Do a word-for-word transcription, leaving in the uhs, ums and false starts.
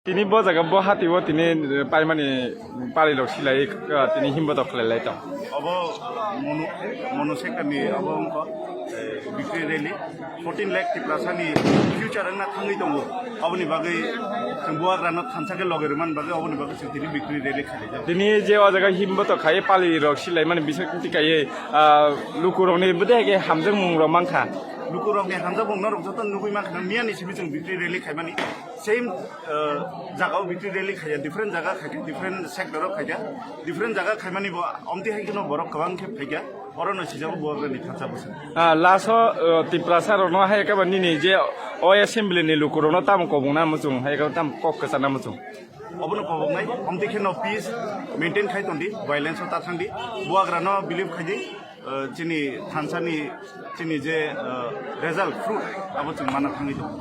Tini bo jaga bo hati o tini, eh, paimani pari rok silai, eh, tini himbo tok khlai lai tong. Obo Monu, Monu sector ni obo wngkha, eh, victory rally. Fourteen lakh Tiprasa ni future wngna thangwi tongo. Oboni bagwi chwng buagrano thansa khe logi rwmani bagwi oboni bagwi chwng tini victory rally khaijak. Tini je o jaga himbo tok khai pali rok silai mani bising twi kaiye, ah, luku rok ni bwdai khe hamjak mung rok mankha. Luku rok ni hamjak mung rok joto nugwi mankha, miya ni simi chwng victory rally khaimani. Same, uh, jaga o victory rally khaiya, different jaga khaikha, different sector o khaikha, different jaga khaimani bo omti hai kheno borok kwbang khe phaikha, oro no sijak bo rally thansa bwswk. Ah, last o, uh, Tiprasa rok no hai khe ba nini je o assembly ni luku rok no tamo kobong na muchung, hai khe tamo kok kwchana muchung. Obono kobong nai, omti kheno peace maintain khai tondi, violence o ta thangdi, buagra no believe khaidi. Uh, chini thansani chini je, uh, result, fruit, abo chwng mana thangwi tongo.